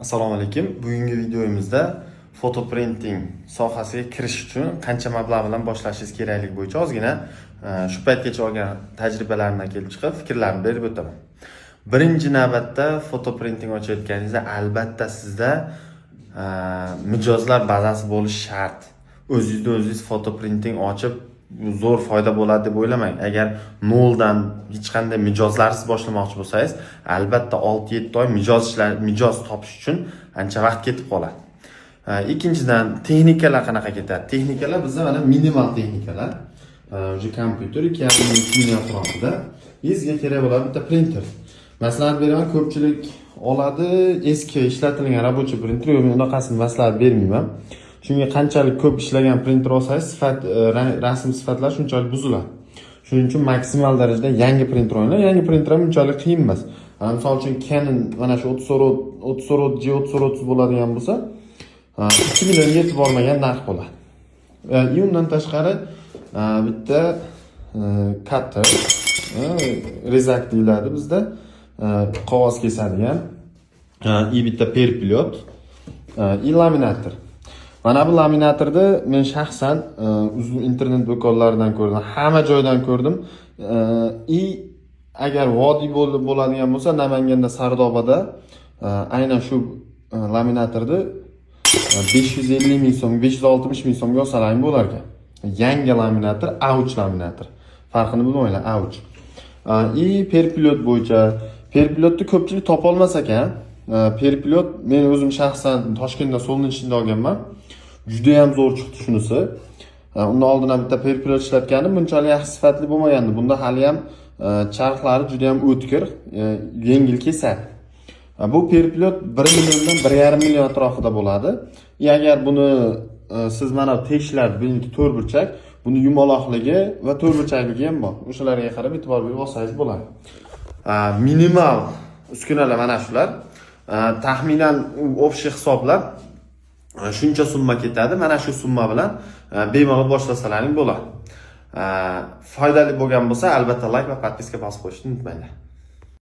Assalomu alaykum. Bugungi videomizda fotoprinting sohasiga kirish uchun qancha mablag' bilan boshlashingiz kerakligi bo'yicha ozgina shu paytgacha olgan tajribalarimdan kelib chiqib, fikrlarimni berib o'taman. Birinchi navbatda fotoprinting ochayotganingizda albatta sizda mijozlar bazasi bo'lishi shart. O'zingizda o'zingiz fotoprinting ochib, zo'r foyda bo'ladi deb o'ylamang. Agar noldan, hech qanday mijozlarsiz boshlamoqchi bo'lsangiz, albatta 6-7 oy mijoz topish uchun ancha vaqt ketib qoladi. Ikkinchidan, texnikalar qanaqa ketadi? Texnikalar bizda mana minimal texnikalar. Уже kompyuter 2,5 ming, 3 ming atrofida. Sizga kerak bo'ladi bitta printer. Maslahat beraman, ko'pchilik oladi eski ishlatilgan рабочий printer, yo'q, men unaqasini maslahat bermayman. Chunki qanchalik ko'p ishlagan printer olsangiz, sifat, rasm sifatlari shunchalik buziladi. Shuning uchun maksimal darajada yangi printer olinglar. Yangi printer ham unchalik qiyin emas. Mana misol uchun, Canon mana shu 34 34 G 34 30 bo'ladigan bo'lsa, 2 millionga yetib bormagan narx bo'ladi. И undan tashqari bitta cutter, резак deyiladi bizda, qog'oz kesadigan, и bitta переплёт, и laminator. Mana bu laminatorni men shaxsan uzun internet do'konlaridan ko'rdim, hamma joydan ko'rdim. И agar vodiy bo'ladigan bo'lsa, Namanganda Sardobada aynan shu laminatorni 550 ming so'm, 560 ming so'mga olsalaring bo'lar ekan. Yangi laminator, A3 laminator. Farqini bilmanglar, A3. И переплёт bo'yicha, переплёт ni ko'pchilik topolmas ekan. Переплёт men o'zim shaxsan Toshkentda Солнечный da olganman. Juda ham zo'r chiqdi shunisi. Undan oldin ham bitta переплёт ishlatgandim, bunchalik yaxshi sifatli bo'lmagandi. Bunda hali ham charxlari juda ham o'tkir, yengil kesadi. Bu переплёт 1 milliondan 1,5 million atrofida bo'ladi. И agar buni siz mana teshlar, buniki to'rtburchak, buni yumaloqligi va to'rtburchakligi ham bor. O'shalarga qarab, e'tibor berib olsangiz bo'ladi. Minimal uskunalar mana shular. Taxminan общий hisoblab shuncha summa ketadi. Mana shu summa bilan bemalol boshlasalaring bo'ladi. Foydali bo'lgan bo'lsa, albatta layk va подписка bosib qo'yishni unutmanglar.